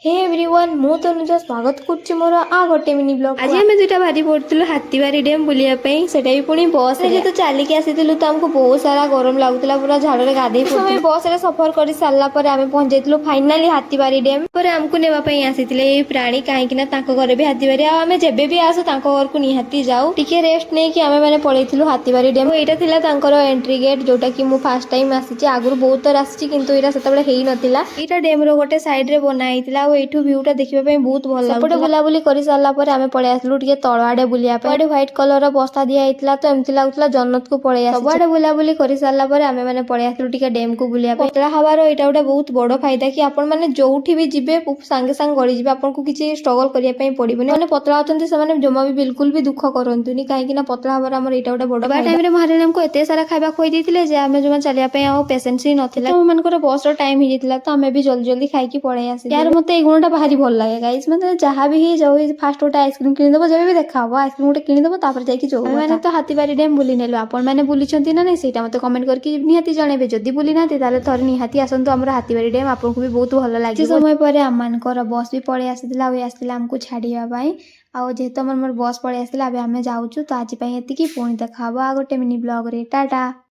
ହେ everyone, ମୁଁ ତନୁଜା ସ୍ୱାଗତ କରୁଛି ମୋର ଆଉ ଗୋଟେ ମିନି ବ୍ଲଗ୍। ଆଜି ଆମେ ଦୁଇଟା ବାହାରି ପଡ଼ିଥିଲୁ ହାତୀବାରି ଡ୍ୟାମ୍ ବୁଲିବା ପାଇଁ, ସେଟା ବି ପୁଣି ବସ୍ରେ। ଯେହେତୁ ଚାଲିକି ଆସିଥିଲୁ, ତ ଆମକୁ ବହୁତ ସାରା ଗରମ ଲାଗୁଥିଲା, ପୁରା ଝାଳରେ ଗାଧେଇ ସମୟ ବସ୍ରେ ସଫର କରି ସାରିଲା ପରେ ଆମେ ପହଞ୍ଚି ଯାଇଥିଲୁ ଫାଇନାଲି ହାତୀବାରି ଡ୍ୟାମ୍। ପରେ ଆମକୁ ନେବା ପାଇଁ ଆସିଥିଲେ ଏଇ ପ୍ରାଣୀ, କାହିଁକି ନା ତାଙ୍କ ଘରେ ବି ହାତୀବାରି ଆଉ ଆମେ ଯେବେ ବି ଆସୁ, ତାଙ୍କ ଘରକୁ ନିହାତି ଯାଉ। ଟିକେ ରେଷ୍ଟ ନେଇକି ଆମେ ମାନେ ପଳେଇଥିଲୁ ହାତୀବାରି ଡ୍ୟାମ୍। ଏଇଟା ଥିଲା ତାଙ୍କର ଏଣ୍ଟ୍ରି ଗେଟ୍, ଯୋଉଟା କି ମୁଁ ଫାର୍ଷ୍ଟ ଟାଇମ୍ ଆସିଛି। ଆଗରୁ ବହୁତ ଥର ଆସିଛି, କିନ୍ତୁ ଏଇଟା ସେତେବେଳେ ହେଇନଥିଲା। ଏଇଟା ଡ୍ୟାମ୍ ର ଗୋଟେ ସାଇଡ୍ ରେ ବନା ହେଇଥିଲା ଆଉ ଏଇଠୁ ଭ୍ୟୁଟା ଦେଖିବା ପାଇଁ ବହୁତ ଭଲ। ସେପଟେ ବୁଲାବୁଲି କରି ସାରିଲା ପରେ ଆମେ ପଳେଇ ଆସିଲୁ ଟିକେ ତଳ ଆଡେ ବୁଲିବା ପାଇଁ। ଆଡେ ହ୍ୱାଇଟ୍ କଲର ର ବସ୍ତା ଦିଆ ହେଇଥିଲା, ତ ଏମିତି ଲାଗୁଥିଲା ଜନ୍ନତକୁ ପଳେଇ ଆସିଛୁ। ସବୁଆଡେ ବୁଲାବୁଲି କରି ସାରିଲା ପରେ ଆମେ ମାନେ ପଳେଇ ଆସିଲୁ ଟିକେ ଡ୍ୟାମ୍ କୁ ବୁଲିବା ପାଇଁ। ପତଳା ହବାର ଏଇଟା ଗୋଟେ ବହୁତ ବଡ ଫାଇଦା କି ଆପଣ ମାନେ ଯୋଉଠି ବି ଯିବେ, ସାଙ୍ଗେ ସାଙ୍ଗେ ଗଳିଯିବେ। ଆପଣଙ୍କୁ କିଛି ଷ୍ଟ୍ରଗଲ କରିବା ପାଇଁ ପଡିବନି। ମାନେ ପତଳା ଅଛନ୍ତି, ସେମାନେ ଜମା ବି ବିଲକୁଲ ବି ଦୁଃଖ କରନ୍ତୁନି, କାହିଁକି ନା ପତଳା ହବାର ଆମର ଏଇଟା ଗୋଟେ ବଡ ବା ଟାଇମ୍ରେ ମହାରାଣୀ ଆମକୁ ଏତେ ସାରା ଖାଇବା ଖୁଆଇ ଦେଇଥିଲେ ଯେ ଆମେ ଜମା ଚାଲିବା ପାଇଁ ଆଉ ପେସେନ୍ସ ହିଁ ନଥିଲା। ଆମ ମାନଙ୍କର ବସ୍ର ଟାଇମ୍ ହେଇଯାଇଥିଲା, ତ ଆମେ ବି ଜଲ୍ଦି ଜଲ୍ଦି ଖାଇକି ପଳେଇ ଆସିଲୁ। ୟାର ମତେ ଏଇ ଗୁଣଟା ଭାରି ଭଲ ଲାଗେ ଗାଇସ୍। ମାନେ ଯାହା ବି ହେଇଯାଉ, ଫାଷ୍ଟ ଗୋଟେ ଆଇସ୍କ୍ରିମ୍ କିଣିଦବ। ଯେବେ ବି ଦେଖା ହବ, ଆଇସ୍କ୍ରିମ୍ ଗୋଟେ କିଣିଦବ, ତାପରେ ଯାଇକି ଯୋଉ। ଆମେ ତ ହାତୀବାରି ଡ୍ୟାମ୍ ବୁଲି ନେଲୁ। ଆପଣମାନେ ବୁଲିଛନ୍ତି ନା ନାଇଁ, ସେଇଟା ମତେ କମେଣ୍ଟ କରିକି ନିହାତି ଜଣେଇବେ। ଯଦି ବୁଲି ନାହାନ୍ତି, ତାହେଲେ ଥରେ ନିହାତି ଆସନ୍ତୁ ଆମର ହାତୀବାରି ଡ୍ୟାମ୍, ଆପଣଙ୍କୁ ବି ବହୁତ ଭଲ ଲାଗିବ। କିଛି ସମୟ ପରେ ଆମମାନଙ୍କର ବସ୍ ବି ପଳେଇ ଆସିଥିଲା ଆଉ ଇଏ ଆସିଥିଲା ଆମକୁ ଛାଡ଼ିବା ପାଇଁ। ଆଉ ଯେହେତୁ ଆମର ବସ୍ ପଳେଇ ଆସିଥିଲା, ଏବେ ଆମେ ଯାଉଛୁ। ତ ଆଜି ପାଇଁ ଏତିକି। ପୁଣି ଦେଖା ହବ ଆଉ ଗୋଟେ ମିନି ବ୍ଲଗ୍ରେ। ଟାଟା।